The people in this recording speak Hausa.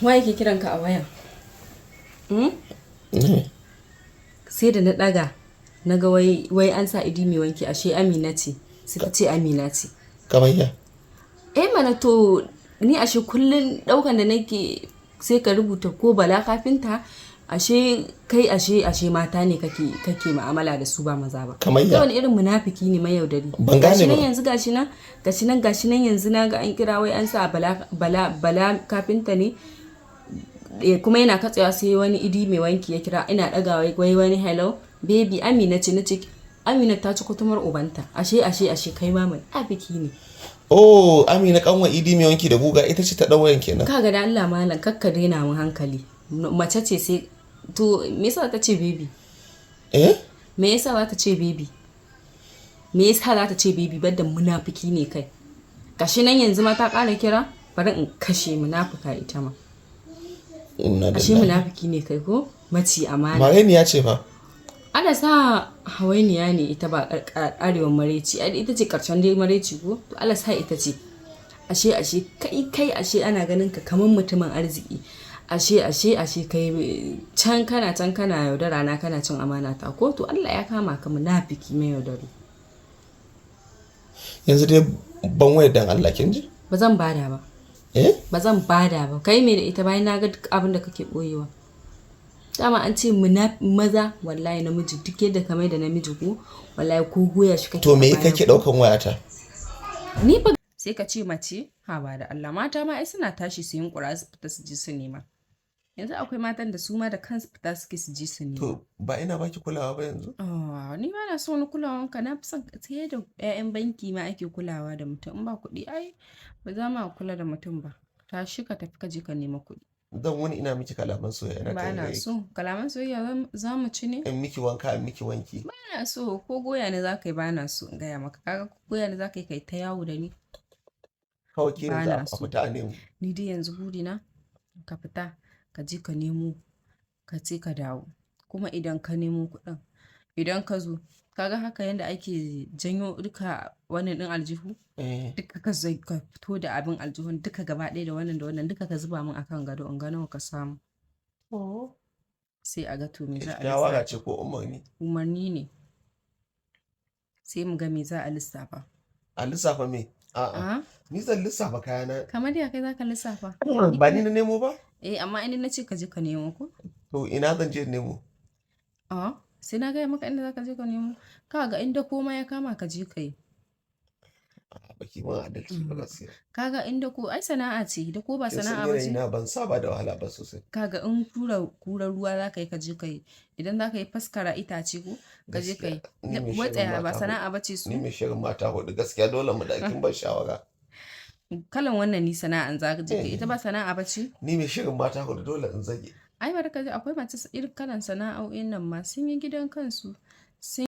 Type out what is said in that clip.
Wa yake kiran ka a waya? Hmm? Ne. Sai da na ɗaga na ga wai an sa Idi mai wanki, ashe Amina ce. Sai ta ce Amina ce. Kamar ya? Eh mana, to ni ashe kullun ɗaukan da nake sai ka rubuta ko Bala kafinta, ashe kai ashe mata ne kake mu'amala da su, ba maza ba. Kamar Kai ya? wani irin munafiki ne, mayaudari. Ban gane Gashi nan ba. yanzu, gashi nan, gashi nan, gashi nan, yanzu na ga an kira, wai an sa Bala kafinta ne. Kuma yana katsewa sai wani Idi mai wanki ya kira. Ina ɗaga, wai wani "Hello baby, Amina ce." Nace Amina ta ci kutumar ubanta. Ashe kai ma munafiki ne. Oh, Amina kanwa Idi mai wanki da guga, ita ce ta ɗau wayan kenan. Kaga, da Allah malam, kakka daina mun hankali. Mace ce, sai to me yasa ta ce baby? Eh? Me yasa za ta ce baby? Me yasa za ta ce baby, banda munafiki ne kai? Gashi nan yanzu ma ta ƙara kira, bari in kashe munafuka ita ma. Inna Ashe lillahi. munafiki ne kai ko? Maci amana. Mareniya ce fa. Ana sa hawainiya ne ita, ba arewan maraici. Ai ita ce karshen dai maraici ko? To Allah sa ita ce. Ashe kai ashe ana ganin ka kamar mutumin arziki. Ashe kai can kana can kana yaudara na, kana cin amana ta ko? To Allah ya kama ka, munafiki mai yaudari. Yanzu dai ban wayar, dan Allah, kin ji? Ba zan bada ba. Eh? Ba zan bada ba. Kai me da ita bayan na ga duk abin da kake boyewa? Dama an ce maza, wallahi namiji duk yadda ka mai da namiji ko, wallahi ko goya shi kake To a me baya kake ko. daukan wayata? Ni fa sai ka ce mace, ha ba da Allah, mata ma ai suna tashi su yunkura su fita su je su nema. Yanzu akwai matan da su ma da kansu fita suke su je su nema. To ba ina baki kulawa ba yanzu? Oh, ni ba na son wani kulawanka, na fi son sai da 'ya'yan banki ma ake kulawa da mutum. In ba kuɗi ai ba za ma kula da mutum ba. Tashi ka tafi ka je ka nema kuɗi. Zan wani ina miki kalaman soyayya na Ba na tare. so kalaman soyayya, za mu ci ne? In miki wanka, in miki wanki. Ba na so, ko goya ne za ka yi, ba na so in gaya maka. Kaga, ko goya ne za ka yi kai ta yawo da ni. Kawai ke Ba yanzu na a so. fita a nemo. Ni dai yanzu burina ka fita ka je ka nemo, ka ce ka dawo. Kuma idan ka nemo kuɗin, idan ka zo, kaga haka yanda ake janyo duka wannan ɗin aljihu? Eh. Duka ka zai ka fito da abin aljihun duka gaba ɗaya, da wannan da wannan duka, ka zuba min akan gado in ga nawa ka samu. Sai a ga to me za a Shawara lissafa. ce ko umarni? Umarni ne. Sai mu ga me za a lissafa. A lissafa me? A'a. A? Ni zan lissafa kayana. Kamar ya kai za ka lissafa? Ba ni na nemo ba? Eh, amma in na ce ka je ka nemo ko? To ina zan je nemo? A, sai na gaya maka inda za ka je ka nemo. Ka ga, inda koma ya kama ka je ka yi. A'a, baki mun adalci ba gaskiya. Kaga, inda ko ai sana'a ce, da ko ba Kin san sana'a ba ce? yanayi na, ban saba da wahala ba sosai. Kaga, in tura kurar ruwa za ka yi, ka je ka yi. Idan za ka yi faskara itace ko, ka je ka yi. Gaskiya ni mai Wai shirin tsaya, ba mata hudu. sana'a ba ce su? Ni mai shirin mata hudu, gaskiya dole mu da kin ban shawara. Kalan wannan ni sana'an za ka je ka yi. Ita ba sana'a ba ce? Ni mai shirin mata hudu, dole in zage. Ai bari ka ji, akwai masu irin kalan sana'o'in nan ma sun yi gidan kansu.